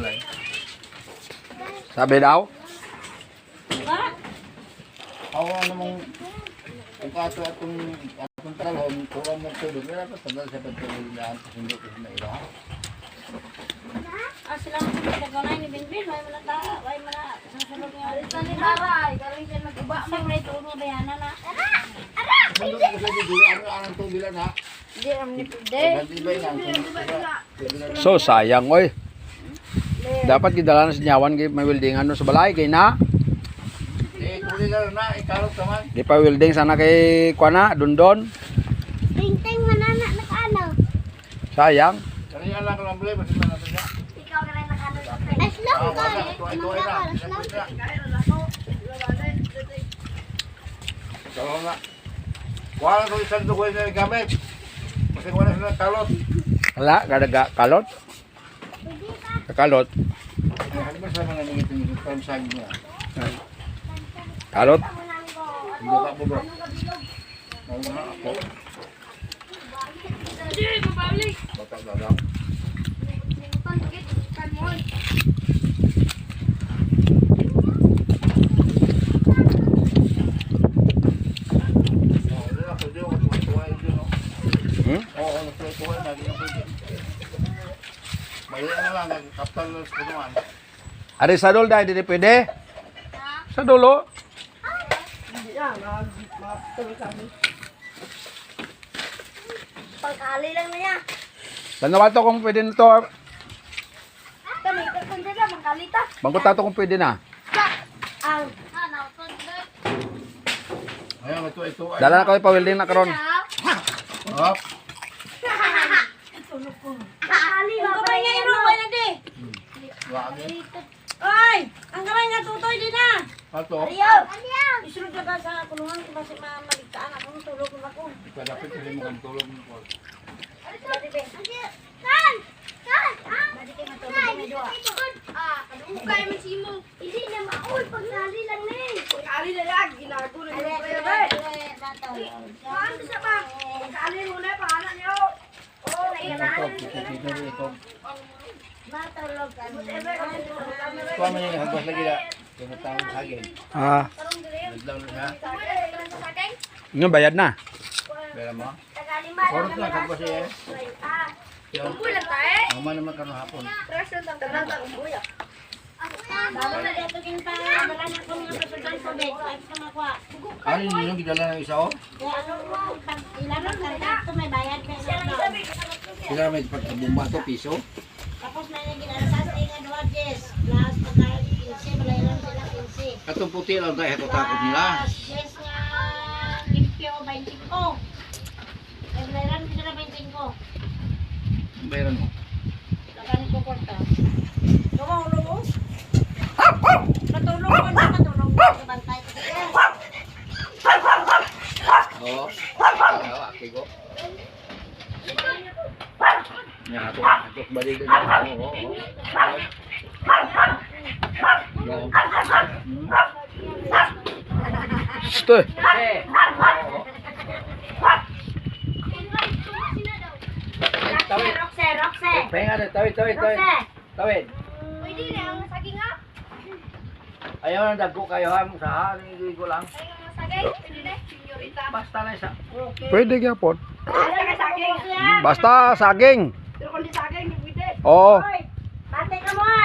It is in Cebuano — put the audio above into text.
balay. Sabi daw? Ako namang kung kato atong atong talon, kurang mo tubig, wala pa sandal sa pagtulog na ang pasundo ko na ila. Ah, sila mo sa kanay ni Binbin, way man ta, way man sa sulod nga. Alita ni Tara, ay karon siya nag-uba man may tuon nga bayana na. Pasundo ko sa dito, ano ang tubig na? Di am ni pwede. Nagibay na ang tubig. So sayang oy. Dapat gidala na sa nyawan kay may weldingan no sa balay kay na. Eh, kuli lang na, ikalot naman. Di pa welding sana kay kuana dondon. Tingting manana nakaano. Sayang. Kani lang lang balay, basta na natin siya. Ikaw ka rin nakaano. Aslong ko eh. Ito, Mangga ito, ka, ito. aslong. Talon na. Wala ko isang dugoy na gamit. Kasi wala sila kalot. Wala kadaga kalot. Kalot. Ay, ano ba sa mga nangit yung pansag niya? Kalot. Hindi ka po bro. Ano na ako? Bata daw. Hmm? Oo, nagtuwa na, di na pwede. Mali na lang, nagkaptal na sa punuan. Ari sa dol dai dili pwede. Sa dulo. Pagkali lang na niya. Tanawa to kung pwede na to. Kami, kakunti lang, mangkali ta. Bangko tato kung pwede na. Ang. Ayun, ito, ito. Dala na kami pa welding na karon. Hop. Pagkali Ang kamay nga iruway na di. Wagi. Oy, ang kamay nga tutoy di na. Ato. Ayaw. Isulod na ka sa kulungan ko kasi mamaligtaan ako tulog na ako. Dapat kasi mukhang tulog mo ko. Kan! Kan! Dadi kay matulog may duha. Ah, kadugay man si mo. Ili na maul pagkali lang ni. Pagkali na lang, ginago na yung prayer. Paano siya pa? Pagkali mo na, paano niyo? Oh, Ito, ito, ito, ito. Matulog ka. Kuha man yung hagwas lagi na. Tinatawag sa akin. Ah, Naglaw na siya. nga bayad na. Pera mo. Tagalima Oras na, hagwas siya eh. Yun. lang tayo. Mama naman karon hapon. Fresh lang tayo. Umbuya. Tama na dito kin pa dala na ko mga pasudan tubig. Ay ka makuha. Ano yun yung gidala ng isa oh? Kaya ano mo pag ilangan ka dito may bayad pa ito. Sila may pagkabumba to, piso. Tapos may naging sa tinga duha Jess. Plus pagka 15 balay lang sila 15. Atong puti lang tayo, takot nila. Plus Jess nga limpyo 25. Ay balay lang sila 25. Bayaran mo. Lagan ko kwarta. Lumo lumo. Matulog ko na matulog ko sa bantay. Oo. Oo, aki ko. Nga, atok, atok balikan niya. Oo, oo, oo. Oo. Sto. Eh, oo. Tawid. Roxe, Roxe. Pahinga na, tawid, tawid, tawid. Roxe. Tawid. Pwede na ang saging ha? Ayaw na dagko kayo ha, sa ha, hindi ko lang. Ayaw ang saging. Pwede na. Senyorita. Basta na isa. Okay. Pwede gyapon. Saging. Basta saging. Pero kung di saging, hindi pwede. Oo. Hoy, bate ka mo ah.